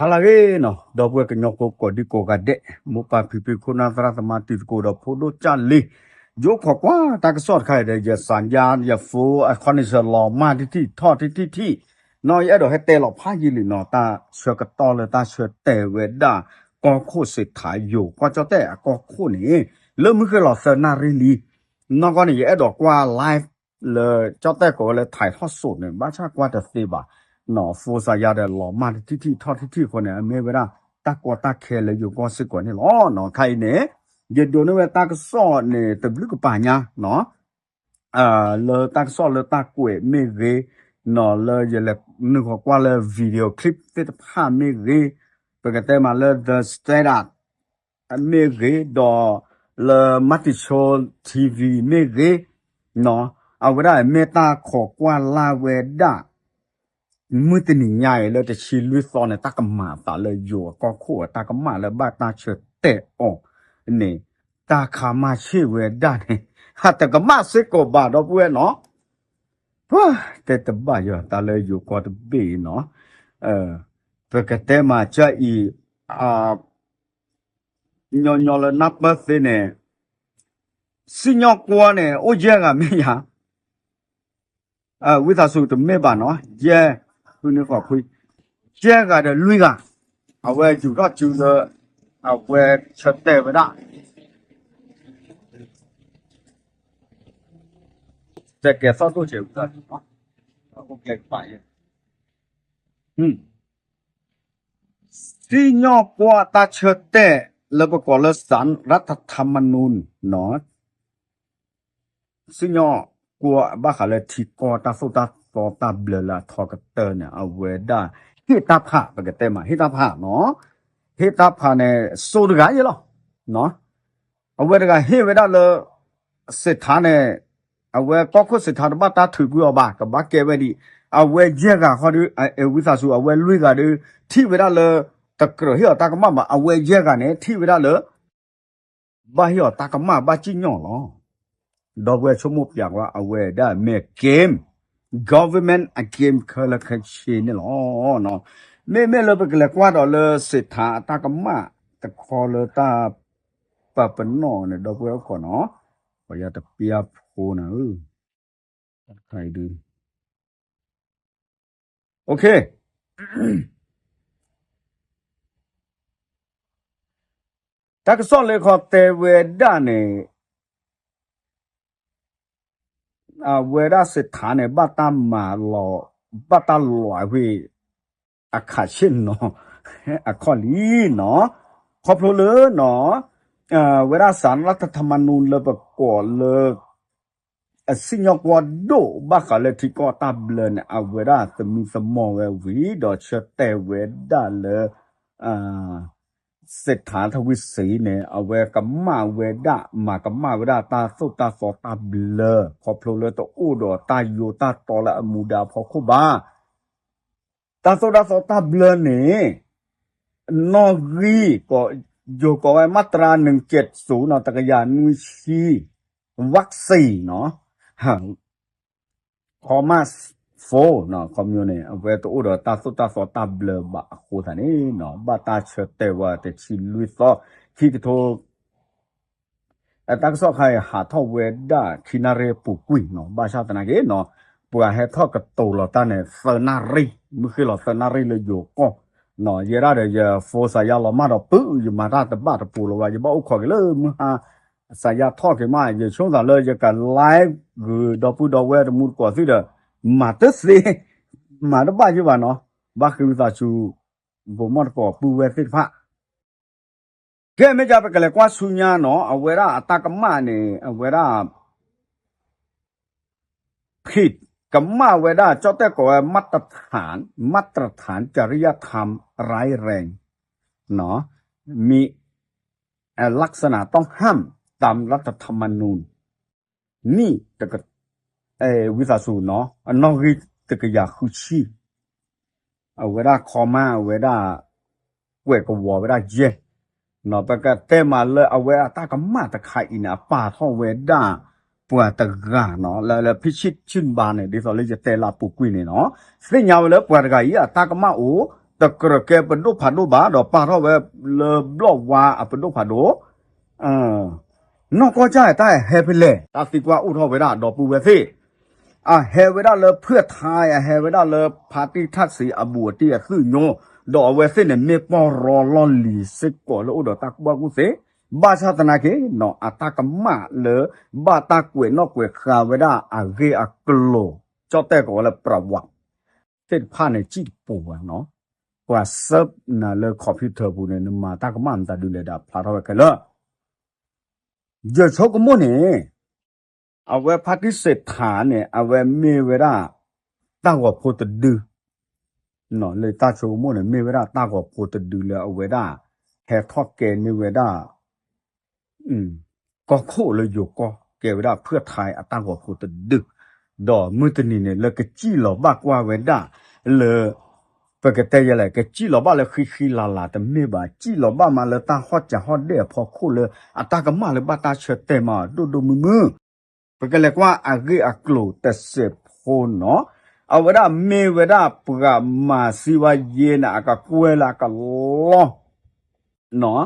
ဟါလၢအဂ့ၤနီၤ ဒီပုၢ်ဝဲၢ်ကညီဖိကိးဒံကိးဂၤဒဲး, မိၢ်ပၢ်ဖံဖု ခိၣ်နၢ်သရၣ်သမါ တံၤသကိးဒီးဖိဒိၣ်ကၢ်လံၤ, ယအိၣ်ခိးကွၢ်တၢ်ကစီၣ်တခါအံၤဒီး ယစံးယါယဖိ အခီန့ၣ် ဆၢလီၤမၢ်ထံၣ်ထံၣ်ထီၣ်ထံၣ်ထံၣ်ထံၣ်နီၤ, ယအဲၣ်ဒိးဟဲတဲလီၤဖးယံာ်လံနီၤ, တၢ်ဆၢကတီၢ်လၢတၢ်ဆၢတဲာ်ဝဲဒၣ် ကီၢ်ခိၣ်စ့းထးယိၤကွၢ်ကၠီၣ်တဲၣ်အကီၢ်ခိၣ်န့ၣ် လၢမုၢ်ဃ့လီၤသၢနၣ်ရံၣ်လံ, နီၢ်ကီၢ်န့ၣ် ယအဲၣ်ဒိးကွၢ် live လၢကၠီၣ်တဲၣ်ကိးဝဲလၢ ထံးထီၣ်စိး န့ၣ် ဘၣ်ဆၣ်ကွၢ်တသ့ဘၣ်နီၤ, ဖိစၢ်ယါဒီး လီၤမၢ်ထံၣ်ထံၣ်ထီၣ်ထံၣ်ထံၣ်အဃိန့ၣ် အမ့ၢ်ဝဲဒၣ် တၢ်ကီတၢ်ခဲလၢယိၤကီၢ်စ့ၢ်ကီးန့ၣ်လီၤနီၤ, ခါအံၤန့ၣ် ယဒိးန့ၢ်ဝဲတၢ်ကစီၣ်န့ၣ် တဘျုးကပၤညါနီၤ လၢတၢ်ကစီၣ်လၢတၢ်ကွဲးမ့ၢ်ဂ့ၤနီၤ, လၢယလဲၤနုာ်ဃီၤကွၢ်လၢ video clip သ့ၣ်တဖၣ်မ့ၢ်ဂ့ၤ, ပကတဲမးလၢ The Standard မ့ၢ်ဂ့ၤ, ဒီးလၢ Matichon TV မ့ၢ်ဂ့ၤနီၤ, အဝဲဒၣ်မ့ၢ်တၢ်ခိးကွၢ်လၢ်ဝဲဒၣ် မုၢ်တနံၤညါအံၤလၢတဆံလွံၢ်သီန့ၣ် တၢ်ကမၤအသးလၢယိၤအကီၢ်ခိၣ်အတၢ်ကမၣ်လၢဘၣ်တၢ်ဆၢတဲာ်အီၤန့ၣ်, တၢ်ခါမၢ်ဆ့ၣ်ဝဲဒၣ်န့ၣ် ဟးတကမၣ်စ့ၢ်ကီးဘၣ်ဒီပုၢ်ဝဲၢ်နီၤ, ပှၤတဲတဘၣ်ယီၤတၢ်လၢယိၤကီၢ်တဘ့ၣ်အံၤနီၤ, ပကတဲမးကၢ်အံၤ ညီညီလၢနၢ်ပၢၢ်သ့န့ၣ် စံၣ်ညီၣ်ကွီၢ်န့ၣ် အိၣ်ယဲၢ်ဂၤမ့ၢ်ယၤ, ဝံသးစူၤတမ့ၢ်ဘၣ်နီၤ, ယဲၢ်, ဃုနွံဃိးခွံ, ယဲၢ်ဂၤဒီးလွံၢ်ဂၤ, အဝဲယူၤထီၣ်စုလၢ အဝဲဆၢတဲာ်ဝဲဒၣ် တကဲသီၣ်ဒိၣ်စဲးဝံသးစူၤနီၤ, စံၣ်ညီၣ်ကွီၢ်တၢ်ဆၢတဲာ် လၢပကိးလၢ စးရးထထမနူၣ်နီၤ, စံၣ်ညီၣ်ကွီၢ်ဘၣ်ဃးလၢထံကီၢ်တၢ်သိၣ်တၢ်သီတၢ်ဘျၢလၢအထီကတၢၢ်န့ၣ် အဝဲဒၣ် ဟ့ၣ်တၢ်ဖး ပကတဲမး ဟ့ၣ်တၢ်ဖးနီၤ, ဟ့ၣ်တၢ်ဖးန့ၣ် စိတဂၤယဲလီၤ, အဝဲတဂၤဟ့ၣ်ဝဲဒၣ်လၢ စ့းထးန့ၣ် အဝဲကီၢ်ခိၣ်စ့းထးတဘၣ်တၢ်ထုးကွံာ်အီၤဘၣ် ကဘၣ်ကဲဝဲဒံး, အဝဲယဲၢ်ဂၤဃီဒီး ဝံသးစူၤ အဝဲလွံၢ်ဂၤဒီး ထံၣ်ဝဲဒၣ်လၢ တကြၢးဟ့ၣ်အီၤတၢ်ကမၣ်ဘၣ် အဝဲယဲၢ်ဂၤန့ၣ် ထံၣ်ဝဲဒၣ်လၢ ဘၣ်ဟ့ၣ်အီၤတၢ်ကမၣ်ဘၣ်စံၣ်ညီၣ်လီၤ. ဒီပုၢ်ဝဲၢ်ဆိကမိၣ်ပၠးကွၢ် အဝဲဒၣ်မ့ၢ် game, government အ game ခဲလၢာ်ခဲဆ့န့ၣ်လီၤ. မ့မ့ၢ်လၢပကလဲၤကွၢ်ဒီးလၢစ့းထးအတၢ်ကမၣ်တခီလၢတၢ်ပာ်ပနီၣ်န့ၣ် ဒီပုၢ်ဝဲၢ်အိၣ်ခိးနီၤ, ပှၤယါတပျၢ်ဖိနၤဧၢ, တၢ်ကစီၣ်လၢခီတဲဝဲဒၣ်န့ၣ် အဝဲဒၣ်စ့းထးန့ၣ် ဘၣ်တၢ်မၤလီၤ, ဘၣ်တၢ်လီၤဝဲ အခးဆ့ၣ်နီၤ အခီၣ်လံနီၤ, ခီဖျိလၢနီၤ ဝဲဒၣ် สารรัฐธรรมนูญ လၢပကိးလၢ အစံၣ်ညီၣ်ကွီၢ်ဒိၣ်ဘၣ်ဃးလၢထံကီၢ်တၢ်ဘျၢန့ၣ် အဝဲဒၣ်သမံသမိးဝဲဝံၤ ဒီးဆၢတဲာ်ဝဲဒၣ်လၢ စ့းထးထဝံစံန့ၣ် အဝဲကမၣ်ဝဲဒၣ် မၤကမၣ်ဝဲဒၣ်တၢ်သိၣ်တၢ်သီတၢ်ဘျၢ ခီဖျိလၢတအိၣ်ဒီးတၢ်ယိးတၢ်တီလၢအမူဒါအဖီခိၣ်ဘၣ်. တၢ်သိၣ်တၢ်သီတၢ်ဘျၢန့ၣ် နီၣ်ဂံၢ် ယိၤကိးဝဲ มาตรา နံၣ်ကၠဲးစိနီၤ တကယၤနွံဆံ วักสี่နီၤ ခီမး four နီၤ ခီမီန့ၣ် အဝဲတအိၣ်ဒီးတၢ်သိၣ်တၢ်သီတၢ်ဘျၢဘၣ်အဃိသတးန့ၣ်နီၤ ဘၣ်တၢ်ဆၢတဲာ်ဝဲတဆံလွံၢ်သီ ခံကထိ အတၢ်ကစီၣ်ခါအံၤဟးထီၣ်ဝဲဒၣ်ခံနၣ်ရံၣ်အပူၤကွံာ်နီၤ ဘၣ်ဆၣ်သနာ်က့နီၤ ပှၤဟဲထီၣ်ကတိၤလီၤတၢ်န့ၣ် သၢနၣ်ရံၣ် မုၢ်ဃ့လီၤသၢနၣ်ရံၣ်လၢယိၤကီၢ် ယဲဒၣ်ဒီးယဖိစၢ်ယါလီၤမၢ်ဒီးပုၢ် ယမၤတၢ်တဘၣ်တပူၤလီၤဘၣ် ယဘၣ်အိၣ်ခိးက့ၤလၢမုၢ်ဟါ စၢ်ယါထီၣ်က့ၤမး ယဆိသးလၢယက live ဂုၤဒီပုၢ်ဒီဝဲၢ်တမူတကိးသ့ၣ်ဒီး မၤတသ့ မၤတဘၣ်ယဘၣ်နီၤ ဘၣ်ဃ့ဝံသးစူၤ ဘိးမီၣ်တကိးပုၢ်ဝဲၢ်သ့ၣ်တဖၣ် ကဲ မ့ၢ်ကပကလဲၤကွၢ်ဆူညါနီၤ အဝဲဒၣ်အတၢ်ကမၣ်န့ၣ် အဝဲဒၣ် ผิด ကမၣ်ဝဲဒၣ် ကၠီၣ်တဲၣ်ကိးဝဲ มาตรฐาน มาตรฐานจริยธรรม ร้ายแรง มีลักษณะต้องห้ามตามรัฐธรรมนูญ นี่ ဝံသးစူၤနီၤ အနီၣ်ဂံၢ်တကယၤဃုဆံ အဝဲဒၣ်ခီမး အဝဲဒၣ် ကွဲးကဝီၤဝဲဒၣ်ယဲၢ် ပကတဲမးလၢအဝဲအတၢ်ကမၣ်တခါအံၤန့ၣ် အပာ်ထီၣ်ဝဲဒၣ် ပှၤတဂၤနီၤ လၢ လၢ ဖံဆံၣ်ဆံၣ်ဘါ န့ၣ် ဒ်သိးလၢယတဲလၢအပူၤကွံာ်န့ၣ်နီၤ သ့ၣ်ညါဝဲလၢပှၤတဂၤအံၤ အတၢ်ကမၣ်အိၣ် တကြၢးကဲပဒိၣ်ဖးဒိၣ်ဘၣ် ဒီးပာ်ထီၣ်ဝဲလၢဘျီၣ်ဝါအပဒိၣ်ဖးဒိၣ် နီၢ်ကီၢ်ကၢ်တၢ်ဟဲဖဲလဲၣ် တၢ်သံကွၢ်အိၣ်ထီၣ်ဝဲဒၣ်ဒီပုၢ်ဝဲၢ်သ့ၣ် အဟဲဝဲဒၣ်လၢဖၢၣ်ထါ အဟဲဝဲဒၣ်လၢဖါတံၢ်ထၣ်စံးအဘူးအတံၢ်အသုးညိ ဒီးအဝဲသ့ၣ်န့ၣ်မ့ၢ်ပီၢ်ရီလီၢ်လံၤစ့ၢ်ကီးလၢအိၣ်ဒီးတၢ်ကူၣ်ဘၣ်ကူၣ်သ့ ဘၣ်ဆၣ်သနာ်က့ အတၢ်ကမၣ်လၢ ဘၣ်တၢ်ကွဲးနီၣ်ကွဲးဃာ်ဝဲဒၣ်အဂ့ၢ်အကျိၤ ကၠီၣ်တဲၣ်ကိးဝဲလၢပြးဝး သ့ၣ်တဖၣ်န့ၣ် စံၣ်တပူၤဝဲနီၤ ပှၤဆၢနၤလၢ computer ပူၤန့ၣ် နမၤတၢ်ကမၣ်မတၤဒုလဲၣ်ဒီးဖျါထီၣ်ဝဲခဲလၢာ် ယဆိကမိၣ်န့ၣ် အဝဲဖါတံၢ်စ့းထါန့ၣ် အဝဲမ့ၢ်ဝဲဒၣ် တၢ်ဂီၤဖိတဒု လၢတၢ်ဆိကမိၣ်န့ၣ် မ့ၢ်ဝဲဒၣ်တၢ်ဂီၤဖိတဒုလၢအဝဲဒၣ် ဟဲထီၣ်ကဲန့ၢ်ဝဲဒၣ် ကီၢ်ခိၣ်လၢယိၤကီၢ် ကဲဝဲဒၣ်ဖၢၣ်ထါအတၢ်ဂီၤဖိတဒု ဒီးမုၢ်တနံၤန့ၣ် လၢကစံၣ်လီၤဘၣ်ကွၢ်ဝဲဒၣ်လၢ ပကတဲယဲလဲၣ် ကစံၣ်လီၤဘၣ်လၢဃံဃံလၤလၤတမ့ၢ်ဘၣ် စံၣ်လီၤဘၣ်မးလၢတၢ်ဟီၣ်စၢဟီၣ်ဒဲၣ်အဖီခိၣ်လၢ အတၢ်ကမၣ်လၢဘၣ်တၢ်ဆၢတဲာ်မးဒိၣ်ဒိၣ်မုၢ်မုၢ် ပကလဲၤကွၢ်အဂ့ၢ်အကျိၤတစဲးဖိနီၤ အဝဲဒၣ်မ့ၢ်ဝဲဒၣ်ပှၤမၤစံးဝါယ့န့ၣ် အကကွဲၢ်လၢအကလီၢ်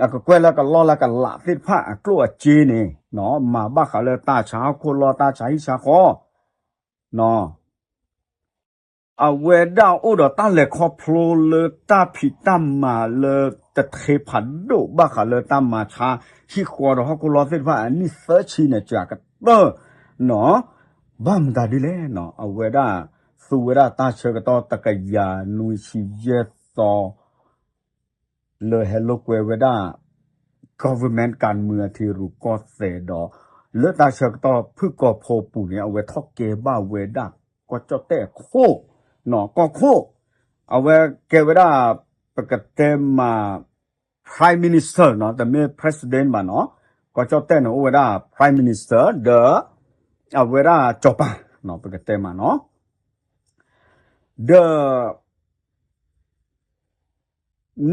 အကကွဲၢ်လၢကလီၢ်လၢကလးသ့ၣ်တဖၣ်အကျိၣ်အစ့န့ၣ် မၤဘၣ်ဃးလၢတၢ်ဆါဟီၣ်ခိၣ်လီၢ် တၢ်ဆါဟံၣ်ဆါဃီ အဝဲဒၣ်အိၣ်ဒီးတၢ်လဲၤခီဖျိလၢတၢ်ဖံးတၢ်မၤလၢတထ့ဖးဒိၣ်ဘၣ်ဃးလၢတၢ်မၤဆါဟံၣ်ဃီဒီးဟီၣ်ခိၣ်လီၢ်သ့ၣ်တဖၣ်အနံၣ်သၢဆံန့ၣ် စှၤကတၢၢ်နီၤ ဘၣ်မတၤဒ်လဲၣ်နီၤ အဝဲဒၣ်သူဝဲဒၣ်တၢ်ဆၢကတီၢ်တကယၤနွံဆံယဲၢ်သီ လၢဟဲလိာ်ကွဲဝဲဒၣ် government ကၤမုၢ်အထံရူၢ်ကီၢ်သဲးဒီး လၢတၢ်ဆၢကတီၢ်ဖုၣ်ကိာ်ဖိပူၤန့ၣ် အဝဲထီၣ်ကဲဘၣ်ဝဲဒၣ် ကီၢ်ကၠီၣ်တဲၣ်အခိၣ် ကီၢ်ခိၣ် အဝဲကဲဝဲဒၣ် ပကတဲမး prime minister နီၤ တမ့ၢ် president ဘၣ်နီၤ ကီၢ်ကၠီၣ်တဲၣ်န့ၣ်အိၣ်ဝဲဒၣ် prime minister ဒီး အဝဲဒၣ်စီၤပၤ ပကတဲမးနီၤ ဒီး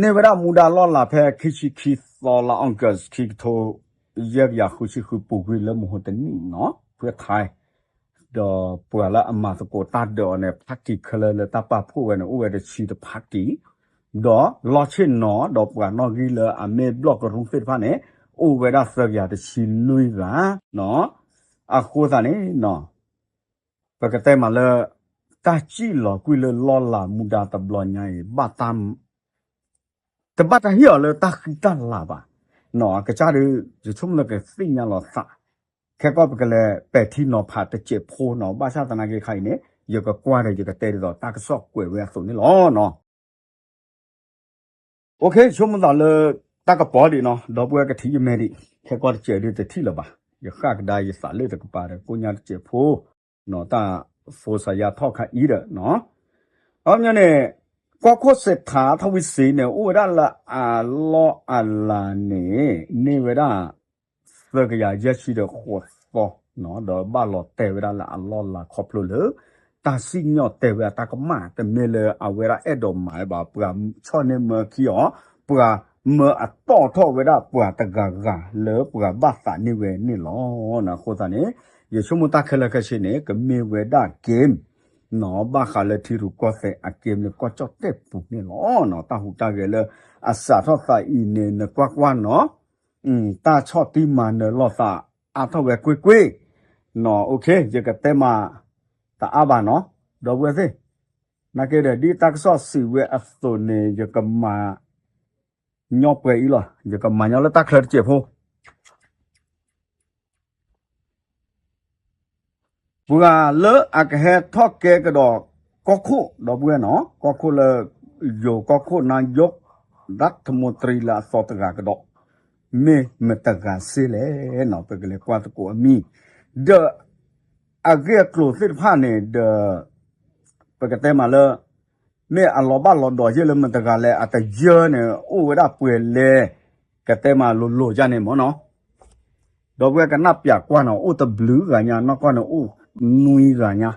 န့ၢ်ဝဲဒၣ်မူဒါလီၢ်လၤဖဲခံဆံခံသီလါ August ခံကထိ ယဲၢ်ကယၤဃုဆံဃုပူၤကွံာ်လၢမဟိတနံၣ်နီၤ ဖၢၣ်ထါ ဒီးပှၤလၢအမၤသကိးတၢ်ဒၢးအီၤန့ၣ် party ခဲလၢာ်လၢတၢ်ပာ်ဖှိၣ်ဝဲန့ၣ် အိၣ်ဝဲတဆံတ party ဒီးလီၢ်ဆ့ၣ်နီၤ ဒီးပှၤနီၣ်ဂံၢ်လၢအမ့ၢ်ဘျီၣ်ကရူၢ်သ့ၣ်တဖၣ်န့ၣ် အိၣ်ဝဲဒၣ်သၢကယၤတဆံနွံဂၤနီၤ အဃိသတးန့ၣ် ပကတဲမးလၢ တၢ်စံၣ်လီၤကွံာ်လၢလီၢ်လၤမူဒါတဘျီညါအံၤ ဘၣ်တၢ် တဘၣ်တၢ်ဟ့ၣ်အီၤလၢတၢ်ဃံတၢ်လၤဘၣ် နီၤ အကစၢ်ဒီး ယဆိကမိၣ်လၢကသ့ၣ်ညါလီၤသး ခဲကီၢ်ပကလဲၤပဲာ်ထံနီၤဖးတစဲးဖိနီၤ ဘၣ်ဆၣ်သနာ်က့ခါအံၤန့ၣ် ယကကွၢ်ဒီးယကတဲဒ်သိးတၢ်ကစီၣ်ကွဲးဝဲအသိးန့ၣ်လီၤ. OK ဆိကမိၣ်သးလၢ တၢ်ကပီၤဒံးနီၤ ဒီပုၢ်ဝဲၢ်ကထံၣ်ယမဲာ်ဒံး ခဲကီၢ်တစဲးဒုးတထံၣ်လၢၤဘၣ် ယဃၣ်ကဒါယသးလၢတကပၤဒီး ကိးညါတစဲးဖိ နီၤ တၢ်ဖိစါယါထီၣ်ခါအံၤဒီးနီၤ အန့ၣ် ကီၢ်ခိၣ်စ့းထးထီၣ်ဝံၤစ့ၢ်န့ၣ် အိၣ်ဝဲဒၣ်လၢအလီၢ်အလၤန့ၣ် န့ၢ်ဝဲဒၣ် သၢကယၤယဲၢ်ဆံဒီးဃိးသီ ဒီးဘၣ်လီၤတဲာ်ဝဲဒၣ်လၢအလီၢ်လၤခီဖျိလၢ တၢ်စံၣ်ညီၣ်တဲာ်ဝဲအတၢ်ကမၣ် တမ့ၢ်လၢအဝဲဒၣ်အဲၣ်ဒိးမၤဘၣ် ပှၤဆီၣ်န့ၢ်မၢခံအီၤ ပှၤမၢအတီၣ်ထီၣ်ဝဲဒၣ်ပှၤတဂၤဂၤလၢပှၤဘၣ်သးန့ၢ်ဝဲန့ၣ်လီၤ. အဃိသတးန့ၣ် ယဆိကမိၣ်တၢ်ခဲလၢာ်ခဲဆ့န့ၣ် ကမ့ၢ်ဝဲဒၣ် game နီၤ ဘၣ်ဃးလၢထံရူၢ်ကီၢ်သဲးအ game လၢကီၢ်ကၠီၣ်တဲၣ်ပူၤန့ၣ်လီၤ. တၢ်ဟူးတၢ်ဂဲၤလၢအစးထီၣ်သးအံၤန့ၣ် နကွၢ်ကွၢ်နီၤ တၢ်ဆီၣ်တံၢ်မၤနၢၤလိာ်သးအါထီၣ်ဝဲကွ့ၢ်ကွ့ၢ် နီၤ OK ယကတဲမး တအါဘၣ်နီၤ ဒီပုၢ်ဝဲၢ်သ့ၣ် နာ်က့ဒီး ဒ်တၢ်ကစီၣ်စံးဝဲအသိးန့ၣ် ယကမၤညီပှဲၤအံၤလီၤ ယကမၤညီလၢတၢ်ချၢတစဲးဖိ ပှၤလၢအကဟဲထီၣ်ကဲကဒီးကီၢ်ခိၣ် ဒီပုၢ်ဝဲၢ်နီၤ ကီၢ်ခိၣ်လၢ ယိၤကီၢ်ခိၣ် နာယိး ဒၣ်ထမူတြံလၢအသီတဂၤကဒီး မ့ၢ်မတဂၤစ့လဲၣ်နီၤ ပကလဲၤကွၢ်သကိးအမံၤ ဒီး အဂ့ၢ်အကျိၤသ့ၣ်တဖၣ်န့ၣ်ဒီး ပကတဲမးလၢ မ့ၢ်အလီၤဘၣ်လီၤဒီးယဲၢ်လၢမတဂၤလဲၣ် အတယၢန့ၣ် အိၣ်ဝဲဒၣ်ပှဲၤလဲၣ် ကတဲမးလိၤလိၤယါန့ၣ်မ့ၢ်နီၤ ဒီပုၢ်ဝဲၢ်ကနၣ်ပၠးကွၢ်နီၤ အိၣ်တဘျုးဂၤညါ နီၢ်ကီၢ်န့ၣ်အိၣ်နွံဂၤညါ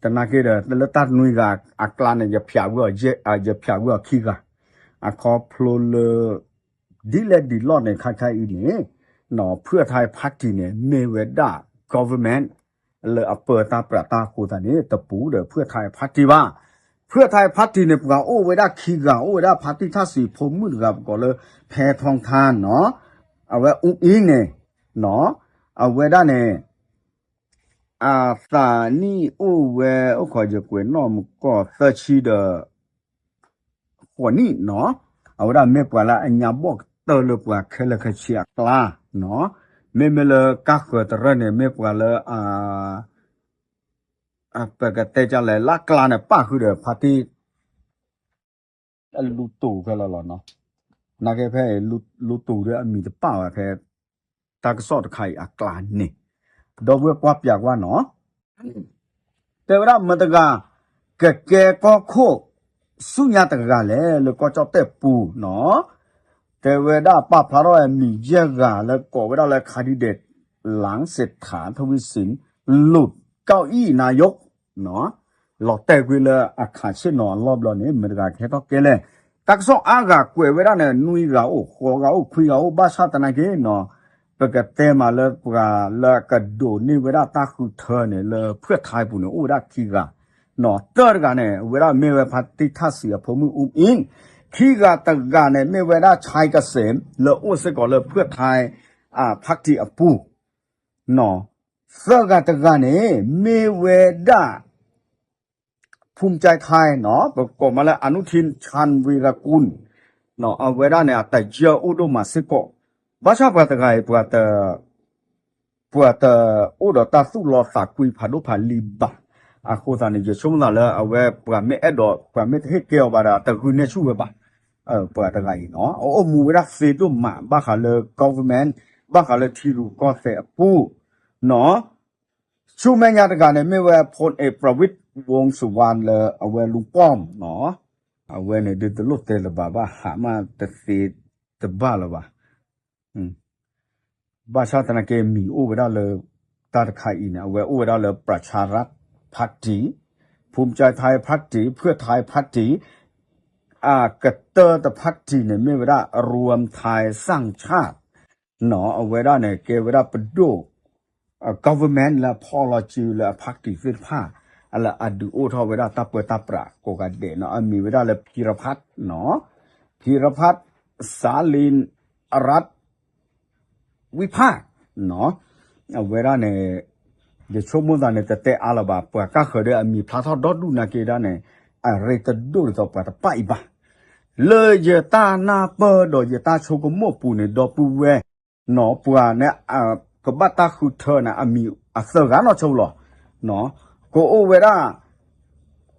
တနာ်က့ဒီး လၢတၢ်နွံဂၤအကျါန့ၣ် ယဖၠးဝံၤအီၤ ယဖၠးဝံၤအီၤခံဂၤ အခီဖျိလၢ ဒ်လဲၣ်ဒ်လဲၣ်န့ၣ် ခါခါအံၤန့ၣ် ဖုၣ်အထါအ party န့ၣ် မ့ၢ်ဝဲဒၣ် government လၢအပၢတၢ်ပြးတၢ်အဃိသတးန့ၣ် တပူၤဒီးဖုၣ်အထါအ party ဘၣ်. ဖုၣ်ထါဖါတံၣ်န့ၣ် ပှၤအိၣ်ဝဲဒၣ်ခံဂၤ အိၣ်ဝဲဒၣ်ဖါတံၣ်ထၣ်စံးဖိမုၣ်တဂၤ ပကိးလၢ ဖဲထီထါနီၤ, အဝဲအူအ့န့ၣ်နီၤ, အဝဲဒၣ်န့ၣ် အသးနံၣ်အိၣ်ဝဲ အိၣ်ခိးယကွဲးနီၣ်မူကီၢ်သၢဆံဒီး ဃိးနံၣ်နီၤ, အဝဲဒၣ်မ့ၢ်ပှၤလၢအညါဘီၣ်ကတၢၢ်လၢပှၤခဲလၢာ်ခဲဆ့အကျါနီၤ, မ့မ့ၢ်လၢကါဃၢၤတရၢၢ်န့ၣ် မ့ၢ်ပှၤလၢ ပကတဲကလဲၣ် လၢကျါန့ၣ် ပၣ်ဃုာ်ဒီးဖါတံၣ် လူတူၢ်ဖဲလီၤလီၤနီၤ, နာ်က့ဖဲလူတူၢ်ဒီးအမံၤတပၣ်ဝဲဖဲ တၢ်ကစီၣ်တခါအံၤအကျါန့ၣ်, ဒီပုၢ်ဝဲၢ်ကွၢ်ပၠးကွၢ်နီၤ, တဲဝဲဒၣ်မတၤတဂၤ ကကဲကီၢ်ခိၣ်ဆူညါတဂၤလဲၣ် လၢကီၢ်ကၠီၣ်တဲၣ်ပူၤနီၤ, တဲဝဲဒၣ်ပာ်ဖျါထီၣ်ဝဲမံၤယဲၢ်ဂၤလၢကိးဝဲဒၣ်လၢ candidate လၢစ့ထါ ထဝံစ့ၣ် လူး ကီၢ်အံၣ်နါယိး လီၤတဲာ်ကွံာ်လၢအခးဆ့ၣ်နီၤအလီၢ်ဘျီန့ၣ် မတၤတဂၤကဟဲထီၣ်ကဲလဲၣ်, တၢ်ကစီၣ်အါဂၤကွဲးဝဲဒၣ်န့ၣ် နွံဂၤအိၣ် ဃိးဂၤအိၣ် ခွံဂၤအိၣ် ဘၣ်ဆၣ်သနာ်က့နီၤ, ပကတဲမးလၢပှၤလၢကဒိးန့ၢ်ဝဲဒၣ်တၢ်ဃုထၢန့ၣ် လၢဖုၣ်ထါပူၤန့ၣ် အိၣ်ဝဲဒၣ်ခံဂၤနီၤ, တၢၢ်တဂၤန့ၣ် ဝဲဒၣ်မ့ၢ်ဝဲဖါတံၣ်ထၣ်စံးအဖိမုၣ်အူအ့, ခံဂၤတဂၤန့ၣ် မ့ၢ်ဝဲဒၣ် ဆဲကစ့ၣ် လၢအိၣ်စ့ၢ်ကီးလၢဖုၣ်ထါ ဖါတံၣ်အပူၤ သၢဂၤတဂၤန့ၣ် မ့ၢ်ဝဲဒၣ် ဖူၣ်ကၠဲးထါနီၤ, ပကိးမးလၢ အနုထိန်း ချန်ဝီရကူၣ် အဝဲဒၣ်န့ၣ် အတယၢၢ်အိၣ်ဒိၣ်မးစ့ၢ်ကီး, ဘၣ်ဆၣ်ပှၤတဂၤအံၤ ပှၤတအိၣ်ဒီးတၢ်သူၣ်လီသးကွံဖးဒိၣ်ဖးလံၤဘၣ်, အဃိသတးန့ၣ် ယဆိကမိၣ်သးလၢအဝဲပှၤမ့ၢ်အဲၣ်ဒိး ပှၤမ့ၢ်တဟ့ၣ်ကဲအီၤဘၣ်ဒီး တဂုာ်န့ၢ်ဆူၣ်ဝဲဘၣ်, ပှၤတဂၤအံၤနီၤ အအိၣ်မူဝဲဒၣ်သ့ဒိၣ်မး ဘၣ်ဃးလၢ government ဘၣ်ဃးလၢထံရူၢ်ကီၢ်သဲးအပူၤနီၤ ဆူမဲာ်ညါတဂၤန့ၣ် မ့ၢ်ဝဲ ဖုၣ်ထါ ပြဝံး ဝူင်းစူၤဝါ လၢအဝဲလူၤပီၣ်နီၤ, အဝဲန့ၣ်ဒုးတလိၣ်တဲလၢၤဘၣ် ဘၣ်ဟးမးတသ့တဘၣ်လၢၤဘၣ်, ဘၣ်ဆၣ်သနာ်က့မံၤအိၣ်ဝဲဒၣ်လၢ တၢ်တခါအံၤန့ၣ် အဝဲအိၣ်ဝဲဒၣ်လၢ ပြၤၡၤရၢတ်ၣ် ဖါတံၣ်, ဖူၣ်ကၠဲးထါ ဖါတံၣ်, ဖုၣ်ထါ ဖါတံၣ်, အကတၢၢ်တဖါတံၣ်န့ၣ် မ့ၢ်ဝဲဒၣ် ရူၢ်ထၢၣ်စၣ်ၡၣ် နီၤ အဝဲဒၣ်န့ၣ် ကဲဝဲဒၣ်ပဒိၣ် government လၢအဖီၣ်လီၤစုလၢအဖါတံၣ်သ့ၣ်တဖၣ် လၢအဒုးအိၣ်ထီၣ်ဝဲဒၣ်တၢ်ပၢတၢ်ပြးကိးဂၤဒဲးနီၤ အမံၤဝဲဒၣ်လၢ ဖံရဖးနီၤ ဖံရဖး စၤလ့ၣ်ရၢတ်ၣ် ဝံဖးနီၤ အဝဲဒၣ်န့ၣ် ယဆိကမိၣ်သးန့ၣ် တတဲအါလၢၤဘၣ် ပှၤကါဃၢၤဒီးအမံၤဖျါထီၣ်ဒီဒူၣ်နာ်က့ဒၣ်န့ၣ် အရ့တဒိၣ်ဒ်သိးပှၤတပၣ်အံၤဘၣ် လၢယတၢ်နၢ်ပၢၢ်ဒီးယတၢ်ဆိကမိၣ်ပူၤန့ၣ် ဒီပုၢ်ဝဲၢ်နီၤ ပှၤန့ၣ် ကဘၣ်တၢ်ဃုထၢန့ၣ် အမံၤအသၢဂၤနီၢ်ဆိလီၤ ကအိၣ်ဝဲဒၣ်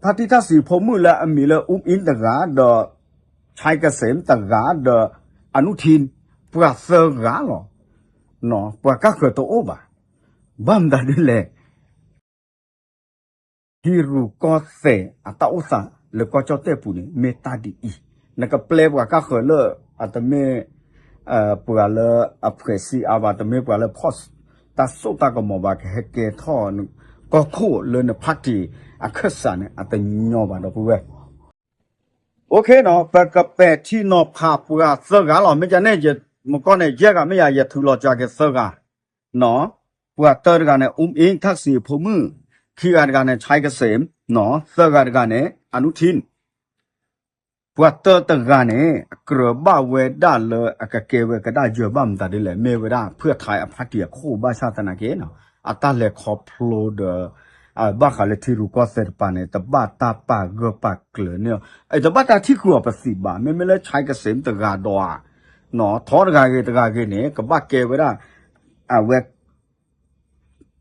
ဖါတံၣ်ထၣ်စံးဖိမုၣ်လၢအမံၤလၢ အူအ့တဂၤ ဒီး ဆဲကစ့ၣ်တဂၤ ဒီး အနုထိန်း ပှၤသၢဂၤလီၤ ပှၤကါဃၢၤတအိၣ်ဘၣ် ဘၣ်မတၤဒ်လဲၣ် ထံရူၢ်ကီၢ်သဲးအတၢ်အိၣ်သးလၢကီၢ်ကၠီၣ်တဲၣ်ပူၤန့ၣ် မ့ၢ်တၢ်ဒ်အံၤ, နကပျဲပှၤကါဃၢၤလၢ အတမ့ၢ် ပှၤလၢအဖှဲးစံအါဘၣ်, တမ့ၢ်ပှၤလၢဖီၣ်တၢ်စိတၢ်ကမီၤဘၣ်, ကဟဲကဲထီၣ် ကီၢ်ခိၣ်လၢနဖါတံၣ်အခၢၣ်စးန့ၣ် အတညီဘၣ်ဒီပုၢ်ဝဲၢ် အိၣ်ခ့နီၤ ပကပဲာ်ထံနီၤဖးပှၤသၢဂၤလီၤ. မ့ၢ်ကန့ၣ် ယမကီၢ်န့ၣ် ယဲၢ်ဂၤမ့ၢ်ယၤ ယထုးလီၤကၢက့ၤသၢဂၤနီၤ. ပှၤတၢတဂၤန့ၣ် အူအ့ထၣ်စံးဖိမုၣ်, ခံဂၤတဂၤန့ၣ် ဆဲကစ့ၣ်နီၤ, သၢဂၤတဂၤန့ၣ် အနုထိန်း ပှၤတၢတဂၤန့ၣ် ကြၢးဘၣ်ဝဲဒၣ်လၢအကကဲဝဲကဒါယၢၤဘၣ်မတၤဒ်လဲၣ်, မ့ၢ်ဝဲဒၣ်ဖုၣ်ထါအဖါတံၣ်အခိၣ်ဘၣ်ဆၣ်သနာ်က့နီၤ, အတၢ်လဲၤခီဖျိဒီး ဘၣ်ဃးလၢထံရူၢ်ကီၢ်သဲးတပၤန့ၣ် တဘၣ်တၢ်ပာ်ဂၢၢ်ပာ်ကျၢၤန့ၣ်, တဘၣ်တၢ်ထံၣ်ဃုာ်အီၤပသံးဘၣ်. မ့မ့ၢ်လၢဆဲကစ့ၣ်တဂၤဒီးဧါ, ထီတဂၤဂ့ၤတဂၤဂ့ၤန့ၣ် ကဘၣ်ကဲဝဲဒၣ် အဝဲ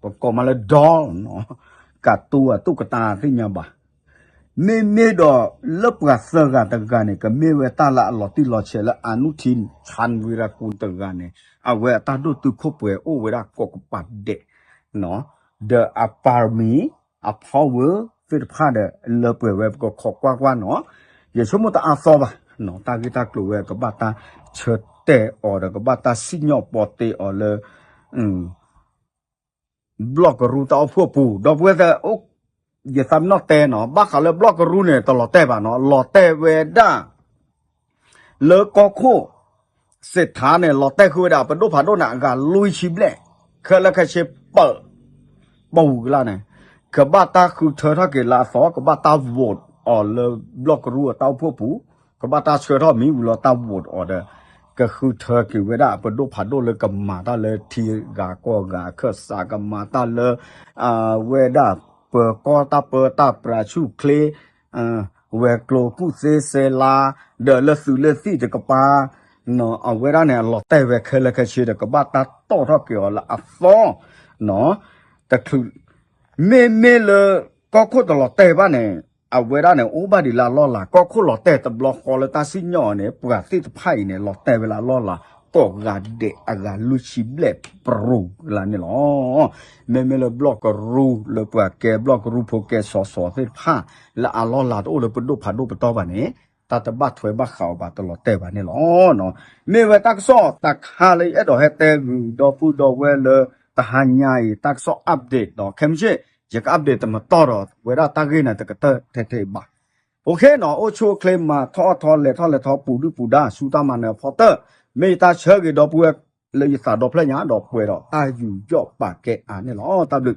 ပကိးမးလၢ doll နီၤ, ကတူၢ်အတူၢ်ကတၢၢ်သ့ၣ်ညါဘၣ်. မ့မ့ၢ်ဒီးလၢပှၤသၢဂၤတဂၤန့ၣ် ကမ့ၢ်ဝဲတၢ်လၢအလီၤတံၢ်လီၤဆဲးလၢ အနုထိန်း ချန်ဝီရကူၣ် တဂၤန့ၣ် အဝဲအတၢ်ဒိၣ်တုာ်ခိၣ်ပှဲၤအိၣ်ဝဲဒၣ်ကိးကပၤဒဲးနီၤ, ဒီးအပါရမီ အ power သ့ၣ်တဖၣ်ဒီး လၢပှဲၤဝဲ ပကခိးကွၢ်ကွၢ်နီၤ, ယဆိကမိၣ်တအါသီဘၣ်နီၤ, တၢ်ဂ့ၢ်တၢ်ကျိၤဝဲ ကဘၣ်တၢ်ဆၢတဲာ်အီၤဒီး ကဘၣ်တၢ်စံၣ်ညီၣ်ပီတ့အီၤလၢ ဘျီၣ်ကရူၢ်တၢ်အိၣ်ဖှိၣ်အပူၤ ဒီပုၢ်ဝဲၢ်သ့ၣ်, ယသးမ့ၢ်နီၢ်တဲနီၤ, ဘၣ်ဃးလၢဘျီၣ်ကရူၢ်န့ၣ် တလီၤတဲာ်ဘၣ်နီၤ, လီၤတဲာ်ဝဲဒၣ် လၢကီၢ်ခိၣ် စ့းထါန့ၣ် လီၤတဲာ်ဃုာ်ဝဲဒၣ် ပဒိၣ်ဖးဒိၣ်န့ၣ် အဂၤလွံၢ်ဆံဘျဲၣ်, ခဲလၢာ်ခဲဆ့ပၢၢ် ပဝူၤကလာ်န့ၣ် ကဘၣ်တၢ်ဃုထၢထီၣ်က့ၤလၢအသီ ကဘၣ်တၢ် vote အီၤလၢဘျီၣ်ကရူၢ်အတၢ်အိၣ်ဖှိၣ်ပူၤ, ကဘၣ်တၢ်ဆှၢထီၣ်မံၤဝံၤလီၤတၢ် vote အီၤဒီး ကဃုထၢက့ၤဝဲဒၣ်ပဒိၣ်ဖးဒိၣ်လၢကမၤတၢ်လၢထံဂၤကီၢ်ဂၤအခၢၣ်စး ကမၤတၢ်လၢ အဝဲဒၣ်ပၢၤကီၢ်တၢ်ပၢတၢ်ပြးဆူၣ်ချ့ ဝဲၤကျိၤကူၣ်သ့စဲလါ ဒီးလၢသုးလၢသံၣ်တကပၤ အဝဲဒၣ်န့ၣ် အလီၤတဲာ်ဝဲခဲလၢာ်ခဲဆ့ဒီး ကဘၣ်တၢ်တီၣ်ထီၣ်က့ၤအီၤလၢအသီ တချုး မ့မ့ၢ်လၢ ကီၢ်ခိၣ်တလီၤတဲာ်ဘၣ်န့ၣ် အဝဲဒၣ်န့ၣ် အိၣ်ဘၣ်ဒံးလၢအလီၢ်လၤ, ကီၢ်ခိၣ်လီၤတဲာ်တဘျီဃီလၢတၢ်စံၣ်ညီၣ်အီၤန့ၣ် ပှၤသ့ၣ်တဖၣ်အံၤန့ၣ် လီၤတဲာ်ဝဲလၢအလီၢ်လၤ ကိးဂၤဒဲးအဂၤလွံၢ်ဆံဘျဲၣ်ပရူၤလၢန့ၣ်လီၤ. မ့မ့ၢ်လၢဘျီၣ်ကရူၢ်လၢပှၤကဲဘျီၣ်ကရူၢ်ဖိကဲစီၤစီၤသ့ၣ်တဖၣ် လၢအလီၢ်လၤတအိၣ်လၢပဒိၣ်ဖးဒိၣ်ပတီၢ်ဘၣ်န့ၣ် တၢ်တဘၣ်ထွဲဘၣ်ဃးအီၤဘၣ်တလီၤတဲာ်ဘၣ်န့ၣ်လီၤ. မ့ၢ်ဝဲတၢ်ကစီၣ်တခါလၢယအဲၣ်ဒိးဟဲတဲဂုာ်ဒီပုၢ်ဒီဝဲၢ်လၢတဟါညါအံၤ တၢ်ကစီၣ် update ဒီး ခဲမုၢ်ဆ့ၣ် ယက update တမတီၢ်ဒီး ဝဲဒၣ်တၢ်ဂ့ၢ်န့ၣ်တကတၢၢ်ထဲထဲအံၤဘၣ်. အိၣ်ခ့နီၤ အိၣ်ဆူၣ်အိၣ်ချ့မၤထီၣ်အထီလဲၤထီၣ်လဲၤထီပူၤဒုၣ်ပူၤဒါဆူတၢ်မၤနၢၤအဖီတၢၢ် မ့ၢ်ယတၢ်ဆၢဂ့ၤဒီပုၢ်ဝဲၢ်လၢယသးဒီဖျၢၣ်ညါ ဒီးပှဲၤဒီးတၢ်ယူးယီၣ်ပာ်ကဲအါန့ၣ်လီၤ. တၢ်ဘျုး